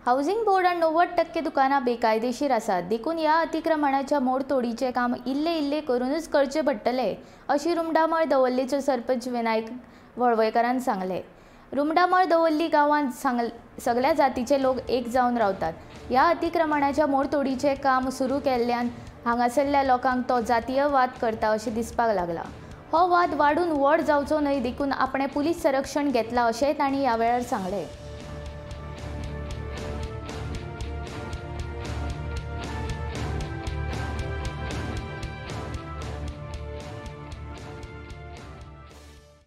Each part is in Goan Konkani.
हावसिंग बोर्डान 90% दुकानां बेकायदेशीर आसात, देखून ह्या अतिक्रमणाच्या मोडतोडीचें काम इल्ले इल्ले करूनच करचें पडटलें अशी रुमडामळ दवर्लेचो सरपंच विनायक वळवयकारान सांगलें. रुमडामळ दवर्ली गांवांत सगळ्या जातीचे लोक एक जावन रावतात. ह्या अतिक्रमणाच्या मोडतोडीचें काम सुरू केल्ल्यान हांगासरल्या लोकांक तो जातीय वाद करता अशें दिसपाक लागला. हो वाद वाडून व्हड जावचो न्हय देखून आपणें पुलीस संरक्षण घेतलां अशेंय तांणी ह्या वेळार सांगलें.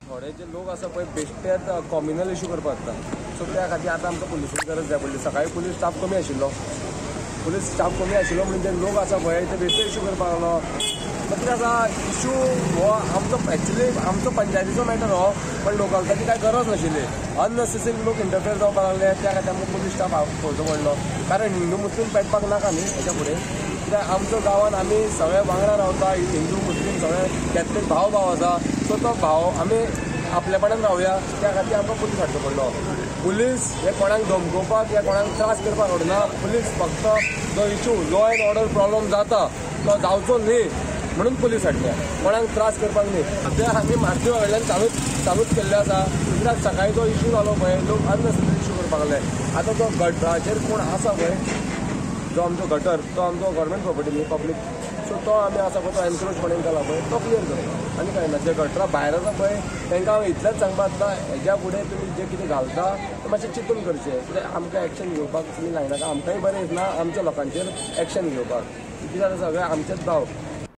थोडे जे लोक आसा पळय बेश्टेच कॉम्युनल इशू करपाक जाता, सो त्या खातीर आतां आमकां पुलिसांची गरज जाय पडली. सकाळी पुलीस स्टाफ कमी आशिल्लो, पुलीस स्टाफ कमी आशिल्लो म्हणून जे लोक आसा पळय ते बेश्टे इशू करपाक लागलो. कितें आसा इशू हो आमचो एक्चुली आमचो पंचायतीचो मॅटर हो, पण लोकांची कांय गरज नाशिल्ली. अननेसेसरी लोक इंटरफेर जावपाक लागले, त्या खातीर आमकां पुलीस स्टाफ पळोवचो पडलो. कारण हिंदू मुस्लीम पेटपाक नाका न्ही हेच्या फुडें, कित्याक आमच्या गांवांत आमी सगळे वांगडा रावता, हिंदू मुस्लीम सगळे कॅथलीक भाव भाव आसा. सो तो भाव आमी आपलेपणान रावया, त्या खातीर आमकां पुलीस हाडचो पडलो. पुलीस हे कोणाक धमकोवपाक या कोणाक त्रास करपाक हाडना. पुलीस फक्त जो issue law and order problem जाता तो जावचो न्ही म्हणून पुलीस हाडल्या, कोणाक त्रास करपाक न्ही. सद्या आमी माध्यमा कडल्यान चालूच केल्ले आसा. कित्याक सकाळी जो इशू जालो पळय लोक अननेसेसरी इशू करपाक लागले. आतां तो गटराचेर कोण आसा पळय, जो आमचो गटर तो आमचो गव्हर्मेंट प्रॉपर्टी न्ही पब्लीक, सो तो आमी आसा पळय तो एनक्रोचमेंट जाला पळय तो क्लियर करता आनी कांय ना. जे गटरा भायर आसा पळय तांकां हांव इतलेंच सांगपाक जाता, हेज्या फुडें तुमी जें कितें घालता तें मातशें चिंतून करचें, कित्याक आमकां एक्शन घेवपाक तुमी लायनाका. आमकांय बरें दिसना आमच्या लोकांचेर एक्शन घेवपाक, कित्याक सगळें आमचेच भाव.